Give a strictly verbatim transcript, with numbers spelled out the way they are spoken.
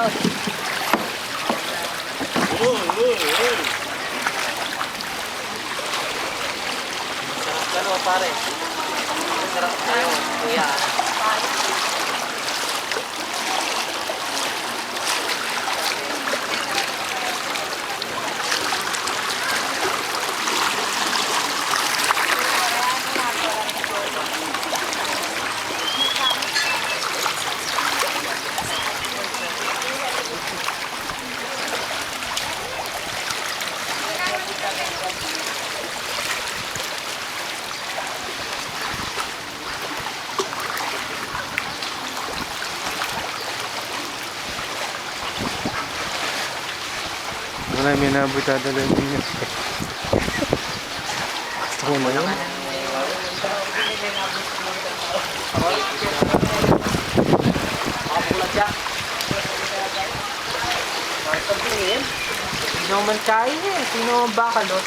Sarap ka, no, pare? Sarap kayo, kuya. Wala, may nabuta talaga niya. Gusto ko na yun. Sino man kaya niya? Sino ang bakal, o?